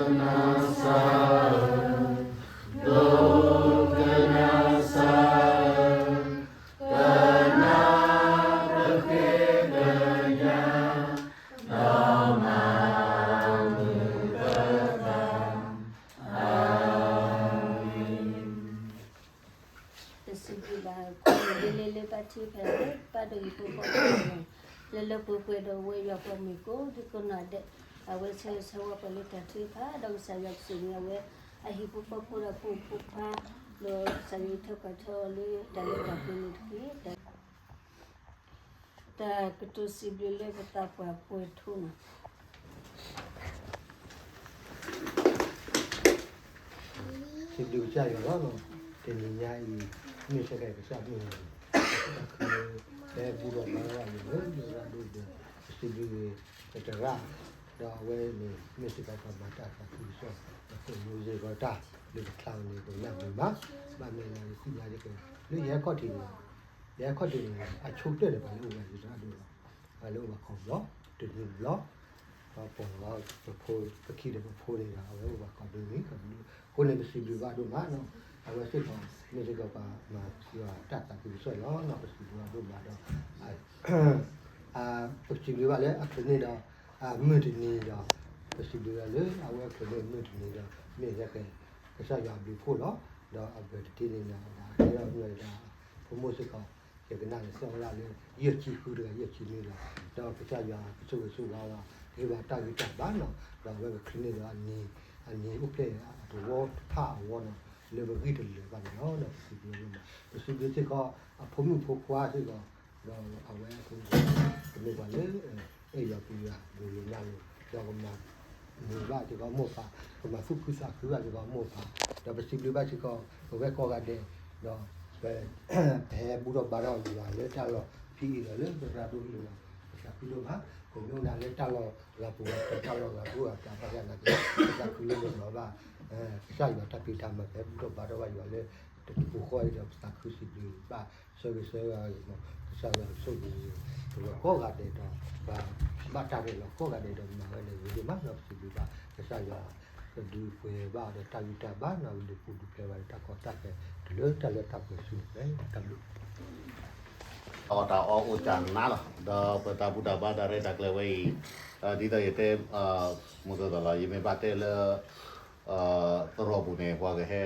နၣ်စၢ်ဧၢ, ဒိကနၣ်စၢ်ဧၢ, ကနၣ်ပဃ့ကညး, ဒီးမၤမုာ်ပသး, အၤမ့ၣ်. ပစံးဘျုးဘၣ် ခိၣ်နူာ်လ့လ့လၢဘၣ်ထံၣ်ဖဲ ဘၣ်ဒိဟံၣ်ဖိဃီဖိန့ၣ် လၢလၢပှဲၤပှဲၤဒီးဝဲယွၤပှၤမုၣ်ကိးဒံကိးနီၢ်ဒဲး အဝဲဆၢဂ့ၤဆၢဝါပှၤလၢတၢ်ထုကဖၣ် ဒီးကစၢ်ယွၤကဆိၣ်ဂ့ၤအဝဲ အဟံၣ်ဖိဃီဖိဒီးဖိမုၣ်ဖိခွါ ဒီးကစၢ်ယွၤအံးထွဲကွၢ်ထွဲအီၤလၢတၢ်လၢတၢ်ပှဲၤန့ၣ်တက့ၢ်. တၢ်ကတိၤစံးဘျုးလၢပသးပှၢ်ပှဲၤထူနီၤ. စံးဘျုးကစၢ်ယွၤလီၤ. တနံၤညါအံၤ မ့ၢ်စ့ၢ်ကီးကစၢ်မုၢ်နံၤ တၢ်ခု ဖဲဘူၣ်ထီၣ်ဘါထီၣ်အံၤလၢယသရၣ်ဒိၣ်ဒီး ပစံးဘျုးက့ၤ ပသရၣ် ဒီးအဝဲန့ၣ် မ့ၢ်စ့ၢ်ကီးပှၤမၤတၢ်သးခုကစီၣ် ပသိၣ်လိယဲၢ်ဂီၤတၢ် လၢပချါန့ၣ် ပကနၣ်မုာ်မး ဘၣ်မနုၤလဲၣ် ယသ့ၣ်ညါယဲၢ်ကီး လၢယဟဲခီၣ်ထံးန့ၣ် ယဟဲခီၣ်ထံးန့ၣ် အဆိကတၢၢ်န့ၣ် ပှၤလၢအိၣ်ဘၣ်ယသရၣ်ဒိၣ်လီၤ. ပှၤလၢအိၣ်ဘၣ်ခီဘျီ တနံၤဘျီ ဒီးပိာ်လီၤပဖိ ပခံဒီးပဖိန့ၣ်ဒီး အဝဲအိၣ်ဘၣ်ခီဘျီန့ၣ် အဃိန့ၣ် ပစံးဘျုးဘၣ်ဒိၣ်မးနီၤ. အဝဲစ့ၢ်ကီး မ့ၢ်စ့ၢ်ကီးပှၤမၤယွၤတၢ်သးခုကစီၣ်လီၤနီၤ. ပစံးဘျုးဘၣ်ဒိၣ်မးဒီး ပစံးဘျုးဘၣ်လၢအချုးန့ၢ်ဒီး မုၢ်တနံၤဒီး ပစံးဘျုးဘၣ်လၢအဝဲအချုးန့ၢ်မုၢ်တနံၤဒီး မ့ၢ်လၢကစၢ်ယွၤအဘျုးအဖှိၣ်လီၤ. ဒီးအဂၤတထံၣ်န့ၣ်ဒီး အဝဲဒၣ်ကဲထီၣ်မ့ၢ်ဝဲဒၣ် ဖိမုၣ်စ့ၢ်ကီး ယကနၣ်လၢသီၣ်ဝဲဒၣ်လၢ ယဲၢ်ဆံဃုတဂၤ ယဲၢ်ဆံနွံလီၤ. ဒီးကစၢ်ယွၤကဆိၣ်ဂ့ၤဆိၣ်ဝါလီၤ ကဟ့ၣ်ဘၣ်တၢ်ဂံၢ်တၢ်ဘါနီၤ, ဒီးအဝဲကချုးန့ၢ်ဒီးအနံၤ, အနံၤအိၣ်ဖျဲၣ်အသဝီတဖၣ်အဂီၢ်နီၤ, လၢပဂံၢ်တလၢာ်ဘၣ်န့ၣ်လီၤ. ပစံးဘျုး, ပစံးဘျုးစ့ၢ်ကီး အဖိမုၣ်ဖိခွါစ့ၢ်ကီး, ဒီးအဝဲအဖိမုၣ်ဖိခွါ ကမ့ၢ်ပှၤလၢ အဲၣ်ယွၤကွံယွၤ မုာ်ယွၤနၢ်လိၤ, ဒီးကမၤ မုာ်ဘၣ်စ့ၢ်ကီးမိၢ်ပၢ်, ကမၤသူၣ်ခုသးခုဘၣ်စ့ၢ်ကီးမိၢ်ပၢ်, ဒီးပစံးဘျုးဘၣ်စ့ၢ်ကီး ပဝဲကိးဂၤဒဲး, ဒီး ပဟဲဘူၣ်ထီၣ်ဘါထီၣ်ယွၤလၢတၢ်လီၢ်ဖဲအံၤဒီးလၢပသရၣ်ဒိၣ်အံၤလီၤ. ပသးခုဒိၣ်မး, ပမ့ၢ်အိၣ်ဒၣ်လၢတၢ်လီၢ်ဂၤပူၤဂၤ တၢ်လီၢ်ဂၤပူၤဂၤ တၢ်ဘၣ်ယၤနာ်က့ ပသးခုလၢပလီၤဘၣ် ကစၢ်ယွၤတၢ်ဖံးတၢ်မၤ ပဟဲဘူၣ်ထီၣ်ဘါထီၣ်ဘၣ်ယွၤလၢ တပူၤဃီအံၤဒီး ပသးခုစံးဘျုးဘၣ် ဆၢဂ့ၤဆၢဝါဂ့ၤမး, ကစၢ်ယွၤကဆိၣ်ဂ့ၤ ပဝဲကိးဂၤဒဲးဒီး ပှၤဘၣ်တၢ်ရဲၣ်လီၤကိးဂၤဒဲးဒီး မၤဝဲန့ၣ်ဂ့ၤဒိၣ်မးနီၤ, ပစံးဘျုးဘၣ် ကစၢ်ယွၤ ကဒုးပှဲၤဘၣ်ဒီးတၢ်ဂံၢ်တၢ်ဘါနီၤ, ဝံၤလံပူၤဒုးဖျဲးဘၣ်ဒီးတၢ်ကီတၢ်ခဲ တုၤလၢတၢ်လၢတၢ်ပှဲၤဆူန့ၣ် တၢ်ဘျုး အီၣ်တၢ်အီအိၣ်တၢ်နါလီၤ. ဒီးပတၢ်ဘူၣ်တၢ်ဘါတၢ်ရဲၣ်တၢ်ကျဲၤဝဲအံၤ, ဒ်သိးယတဲ မုၢ်ကီၢ်လီၤ ယမ့ၢ်ဘၣ်တဲလၢ သရိာ်ပူၤန့ၣ် ပှၤကဟဲ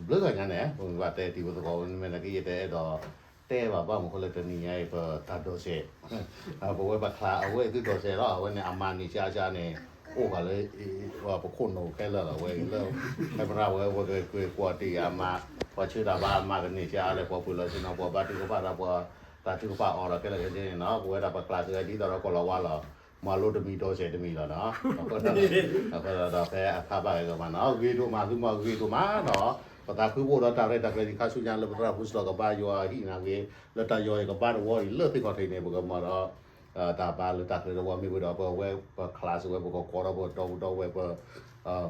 ဘျုးဂၤညါန့ၣ် ပမ့ၢ်ဘၣ်တဲတံၤဖိသကိး မ့ၢ်နာ်က့ ယတဲအဲၣ်ဒိးတဲဘၣ် ဘၣ်မနုၤဃိလၢတနံၤညါအံၤ ပတၢ်ဒိးစဲး ပဝဲပကျါ အဝဲအံၤသုဒိးစဲးလီၤ. အဝဲန့ၣ် အမါန့ၣ်ကၠါကၠါန့ၣ် အိၣ်ဃာ်လၢ ပခိၣ်နူာ်ခဲလၢာ်လီၤ. အဝဲအံၤလၢ ဟဲမရၢ်ဝဲ ဝဲကကွဲးကွီၢ်တံၢ်အမါ, ပှၤဆၢတၢ်ဘါအမါကန့ၢ်ကၠါလဲၣ်, ပှၤပှ့ၤလီၤဆ့ၣ်နီၤ ပှၤဘါထုကဖၣ်ဒီး ပှၤသးထုကဖၣ်အီၤဒီး ခဲလၢာ်ခဲဆ့န့ၣ်နီၤ, ပဝဲဒၣ်ပကျါစ့ၢ်ကီး ဒ်သိးဒီးကီၢ်လီၤဝါလီၤ မၤလိတမံၤဒိးစဲးတမံၤလီၤနီၤ. အဃိဒီးဖဲအခါဘၣ်ဂ့ၤကမၤနီၤ, ဂ့ၤဒိၣ်မး သုမၤဂ့ၤဒိၣ်မးနီၤ. ပသးခုအိၣ်ဒီးတၢ်ရဲၣ်တၢ်ကျဲၤဒံးခါဆူညါလၢပသရၣ်ဖိစ့ၢ်ကီးကဘါယွၤဟံၣ်နာ်ဂ့ၤ, လၢတၢ်ယီၤအံၤကဘါတဝီအံၤလၢသ့ၣ်ခီၣ်ထံးန့ၣ် ပကမၤဒီး တၢ်ဘါလၢတၢ်ချၢတဝီမ့ၢ်ဝံၤဒီး ပဝဲပကျါစ့ၢ်ဝဲ ပကကိးဒီးပဒီပုၢ်ဒီဝဲၢ်ပ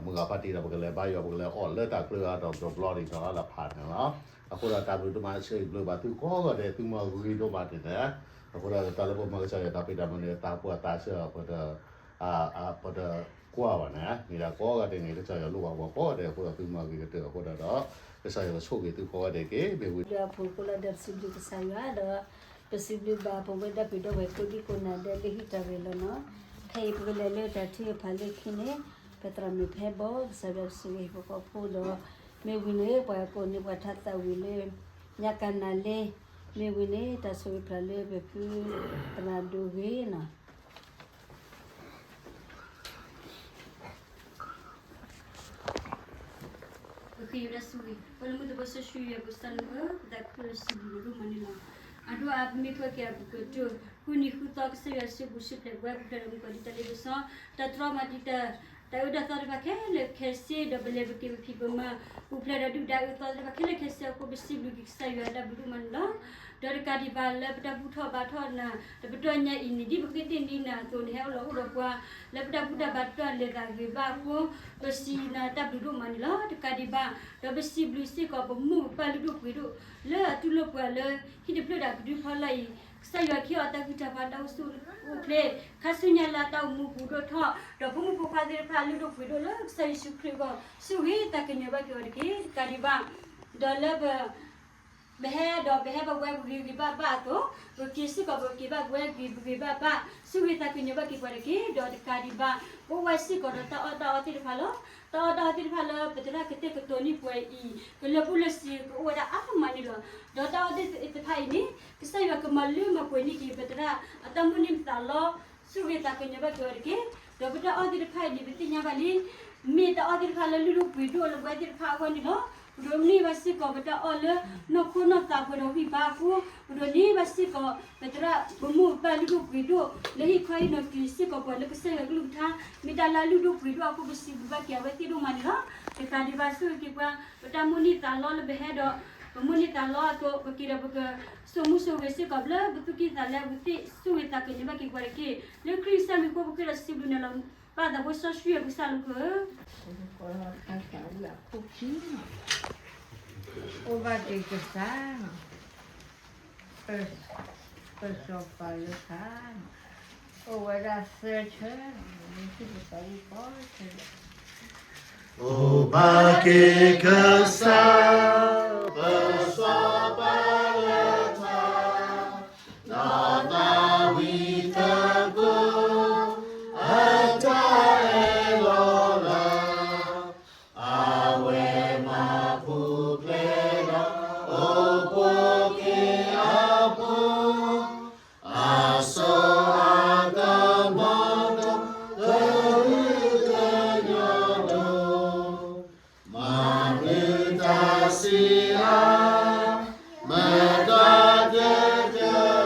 မုၢ်ဂၤဖါတံၢ်ဒီး ပကလဲၤဘါယွၤ ပကလဲၤအီၣ်လၢတၢ်ချၢအါဒီးတဘျီဒံးနီၤ လၢဖးန့ၣ်လီၤ. အဃိဒီးတၢ်ဘျုးဒိၣ်မး ဆၢဂ့ၤဘျုးဘၣ်သုကိးဂၤဒဲး သုမၤဂ့ၤဒိၣ်မးတ့ၢ်န့ၣ်, အဃိဒီးတၢ်လၢပမၤကစၢ်ယွၤတၢ်ဖံးတၢ်မၤန့ၣ် တၢ်ပှၤတၢ်ဆၢအပ ပတကွၢ်ဘၣ်န့ၣ် မ့ၢ်ဒၣ်ကိးဂၤဒဲးန့ၣ် ကစၢ်ယွၤလိၣ်ဘၣ်ပှၤကိးဂၤဒဲးအဃိဒီး သုမၤဂ့ၤကတၢၢ်အဃိဒီး ကစၢ်ယွၤကဆိၣ်ဂ့ၤသုကိးဂၤဒဲးက့ၤ မ့ၢ်ဝံၤ ဒီးအပူၤဃိလီၤဒီးပစံးဘျုးကစၢ်ယွၤဒီး ပစံးဘျုးဘၣ်ပဝဲဒီပုၢ်ဒီဝဲၢ်ကိးဒံကိးနၤဒဲးလၢဟံၣ်တၢ်ဂဲၤလီၤနီၤ, ခဲအံၤပကလဲၤလၢတၢ်ထုကဖၣ်လၢခံန့ၣ် ပသရၣ်မုၣ်ဖဲဘီ ကစၢ်ယွၤကဆိၣ်ဂ့ၤဟံၣ်ဖိဃီဖိဒီး မ့ၢ်ဝံၤန့ၣ် ပှၤကိးန့ၢ်ပှၤထါသးဝံၤလၢ ညါကနၤလ့, မ့ၢ်ဝံၤန့ၣ် တၢ်ဆိၣ်ဂ့ၤဖျါလၢပဖုသရၣ်ဒိဂ့ၤနီၤ. ပဃ့ဝဲဒၣ်ဆိၣ်ဂ့ၤ ပှၤလၢမူသဘိစီဆှံယွၤပကစၢ်လၢပ ပသးခုလၢစံးဘျုးဒိၣ်မးန့ၣ်လီၤ. အဒိၣ်အါ ပမ့ၢ်ကွၢ်က့ၤအပူၤကွံာ်တၢ် ဃုနံၤဃုသီ ကစၢ်ယွၤစုပူၤစုဖျဲးပဝဲ ပူၤဖျဲးဒီးမုၢ်ကီၤဒံတၢ်လ့ပစီ တၢ်တြီမၤတံာ်တာ် တၢ်အၢတၢ်သီတဖၣ်ခဲလၢာ်ခဲဆ့ ဒီးပလဲၤပက့ၤပဖံးပမၤ ပူၤဖျဲးဒီးဒုၣ်ဒါအၢသီသ့ၣ်တဖၣ်ခဲလၢာ်ခဲဆ့အဃိ ပစံးဘျုးက့ၤကစၢ်ယွၤတၢ်ဘျုးဒိၣ်မးန့ၣ်လီၤ. ဒီးတကးဒံးဘၣ်လၢပတၢ်ဘူၣ်ထီၣ်ဘါထီၣ်နၤ တပတီၢ်ညါအံၤန့ၣ် ဒ်ပဃ့သ့ၣ်န့ၢ်နၤအသိးန့ၣ် ဟဲအိၣ်လီၤအိၣ်ဒီးပှၤ လၢပတၢ်ဘူၣ်တၢ်ဘါတၢ်လဲၤသးဂ့ၤဘၣ်အဃိ ပစံးနၤတၢ်ဘျုးဒိၣ်မးန့ၣ်လီၤ. တကးဒံးဘၣ် ဒီးပစံးဘျုးစ့ၢ်ကီးပမိၢ်ပပၢ်လုၢ်ဒိၣ်ပှ့ၤဒိၣ် လၢအတူၢ်လိာ်ပှၤလၢဟံၣ်တဖျၢၣ်ဒၣ်ကဒုဖီလာ်အံၤ ကစၢ်ယွၤကဟ့ၣ်အီၤတၢ်ဂံၢ်တၢ်ဘါတၢ်အိၣ်ဆူၣ်အိၣ်ချ့ ခါဆူညါလၢအတၢ်အိၣ်မူပူၤဒိၣ်ထီၣ် ဒီးဖိမုၣ်ဖိခွါသ့ၣ်တဖၣ်လုၢ်ဒိၣ်ပှ့ၤဒိၣ်လၢကစၢ်ယ့ၣ်ၡူးခရံာ်အဂီၢ် ဆိၣ်ဂ့ၤသးကညီၤဘၣ်က့ၤအီၤတက့ၢ်. တကးဒံးဘၣ် ဒီးလၢပ ပဟဲဒီးပဟဲဘၣ်ပဝဲပဂ့ၤဂ့ၤဘၣ်ဘၣ်အသိး ပက့ၤစ့ၢ်ကီးပက့ၤဘၣ်ပဝဲဂ့ၤဂ့ၤဘၣ်ဘၣ် ဆိၣ်ဂ့ၤသးကညီၤဘၣ်က့ၤပှၤတက့ၢ်. ဒီးတကးဒံးဘၣ် ပအိၣ်ဝဲစ့ၢ်ကီးဒီးတၢ်အီၣ်တၢ်အီသ့ၣ်တဖၣ်လီၤ. တၢ်အီၣ်တၢ်အီသ့ၣ်တဖၣ်လၢပသရၣ်ကတဲာ်ကတီၤန့ၢ်ပှၤအံၤ ကလၢာ်ဘူၣ်လၢာ်စ့ၤကအိၣ်ဝဲဒၣ်အါမးန့ၣ်လီၤ. ဒီးတၢ်အီၣ်သ့ၣ်တဖၣ်အံၤန့ၣ် ကစၢ်ယွၤကမၤလၢမၤပှဲၤန့ၢ်က့ၤပသရၣ်အတၢ်မိၣ်န့ၢ်သးလီ ဆိၣ်ဂ့ၤသးကညီၤဘၣ်က့ၤအီၤတက့ၢ်. ဒီးပတၢ်အီၣ်သ့ၣ်တဖၣ်အံၤန့ၣ် ပသ့ၣ်ညါဘၣ်လံ မ့ၢ်တၢ်အီၣ်သ့ၣ်တဖၣ်လၢလုၢ်ဒိၣ်ပှ့ၤဒိၣ်လၢပဝဲသ့ၣ်တဖၣ်အဂီၢ်န့ၣ်လီၤ. ပဒိးန့ၢ်ဘၣ်စ့ၢ်ကီးပတၢ်အီၣ်လၢနီၢ်ခိနီၢ်သးပှဲၤဒီးဂံၢ်ဘါအဃိ ပဒိးန့ၢ်ဘၣ်စ့ၢ်ကီး ပသရၣ်ပမိၢ်ပပၢ်လုၢ်ဒိၣ်ပှ့ၤဒိၣ် လၢဟံၣ်ခီဟံၣ်နီၤက့ၤစ့ၢ်ကီးပှၤလၢကစၢ်ယွၤကလုၢ်ကထါ မ့ၢ်တၢ်လၢလုၢ်ဒိၣ်ပှ့ၤဒိၣ်အဃိ ပစံးဘျုးဘၣ်က့ၤအဝဲသ့ၣ်ဒိၣ်မးန့ၣ်လီၤ. တကးဒံးဘၣ်ဆိၣ်ဂ့ၤက့ၤပှၤ ပတၢ်မိၣ်န့ၢ်သးလီလၢပဟဲဒီး ပမိၣ်န့ၢ်သးလီအသိး ပက့ၤဒီးပက စိာ်မူစိာ်ဂဲၤစ့ၢ်ကီးဘျၢ ပသူၣ်ကံၢ်သးလဲ ပသ့ၣ်ဆိၣ်ဂ့ၤသးကညီၤဘၣ်က့ၤပှၤတက့ၢ်. လၢခရံာ်ကစၢ်မံၤအဃိ ပဃ့ဒီးစံးဘျုးနၤလီၤ. ပၢ်သးဘိစီဆှံအကစၢ်လၢက ကီလီၤခါစးဝံအခိၣ်ခံနီၤ, အိၣ်ဘၣ်က့ၤကစၢ်နီၤ, ပစီၤပၤလၢခါနီၤ, အိၣ်ဝဲဒၣ်သၢဆၢနီၤ, မ့ၢ်စံၣ်ပသးဝံၣ်ပီဆၢလီၤ. အိၣ်ဘၣ်က့ၤကစၢ် ပစီၤပၤလၢခါ နီၢ်သးဝံၣ်သကိး အတၢ်အဲၣ်လီၤလၢ အဝဲမၤပူၤဖျဲးဒီး အိၣ်ပိာ်က့ၤ မတၤတဂၤ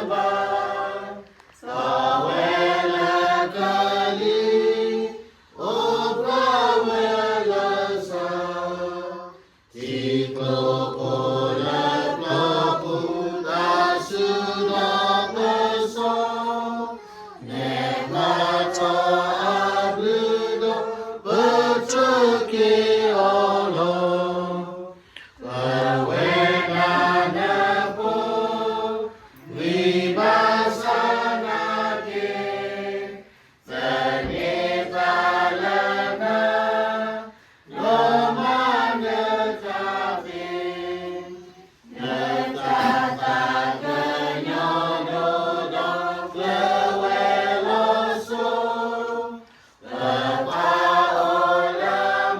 ဘၣ်, စီၤဝဲလၢကလံၤ, အိၣ်ဖျါဝဲလၢစီၤ, ထံကျိဖိလၢပျီပူၤ, တၢ်စုဒီးပစီ, နဲၣ်ဖျါထီၣ်အဘျုးဒီး ပဆၢက့ၤအီၤလီၤ. ပဝဲဒၣ်နဖိ, ဝံၤဘၣ်ဆၣ်နာ်က့ၤ, သန့ၤသးလၢနၤ, လီၤမၢ်နတၢ်သ့, နတၢ်သးကညီၤဒိၣ်ဒီးကျၢၤဝဲလီၤစိၤ, ပပာ်အီၤလၢ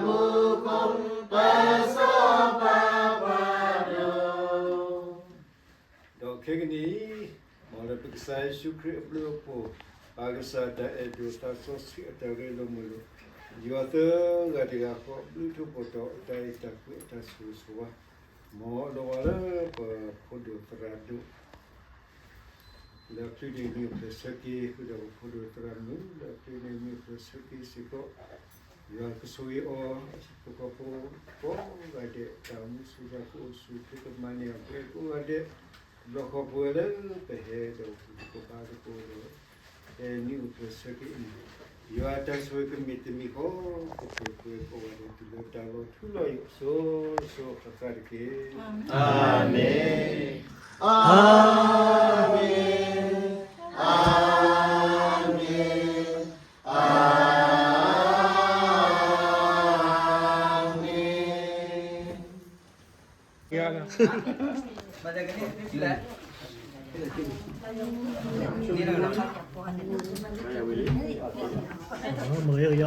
မူခိၣ်, ပစီၤပၤပှၤဒိၣ် ဒီးခဲကနံၣ်အံၤ, မ်လၢပကစၢ်ယ့ၣ်ၡူးခရံာ်အဘျုးအဖှိၣ်, ပၢ်ကစၢ်တၢ်အဲၣ်ဒိးသးစီဆှံအတၢ်ရ့လိာ်မုာ်လိာ်, ယွၤသၢဂၤတဂၤဃီ ဘျုးထူၣ်ဖှိၣ်တီၤအတၢ်အဲၣ်တၢ်ကွံအတၢ်ဆိၣ်ဂ့ၤဆိၣ်ဝါ, မ်အဒိးဝဲလၢပဖိဒိၣ်သရၣ်ဒိၣ် လၢအချုးန့ၣ်မ့ၢ်အိၣ်ဖျဲၣ်ဆၢက့ၤ, ဃုာ်ဒီးပဖိဒိၣ်သရၣ်မုၣ်လၢအချုးန့ၣ်မ့ၢ်အိၣ်ဖျဲၣ်ဆၢက့ၤစ့ၢ်ကီး, ယွၤကဆိၣ်ဂ့ၤအီၤ, ဟံၣ်ဖိဃီဖိကိးဂၤဒဲး, တၢ်အိၣ်မူဆူၣ်တၢ်ကအိၣ်ဆူၣ်ချ့ကမၤန့ၢ်အပှဲၤကိးဂၤဒဲး, တဘျီဃီပဝဲလၢပဟဲဒီးပကဘါသကိးဒီး ဟဲနုာ်အိၣ်ဖျဲၣ်ဆၢက့ၤအံၤ, ယွၤအတၢ်ဆိၣ်ဂ့ၤကမ့ၢ်တမံၤဃီ, ကပှဲၤပှဲၤကိးဂၤဒဲးတုၤလၢတၢ်လီၤထူလီၤယိာ်အစိၤစိၤအဃၣ်ဃၣ်တက့ၢ်. အၤမ့ၣ်, အၤမ့ၣ်, အၤမ့ၣ်, အၤမ့ၣ်. မ့ၢ်ယ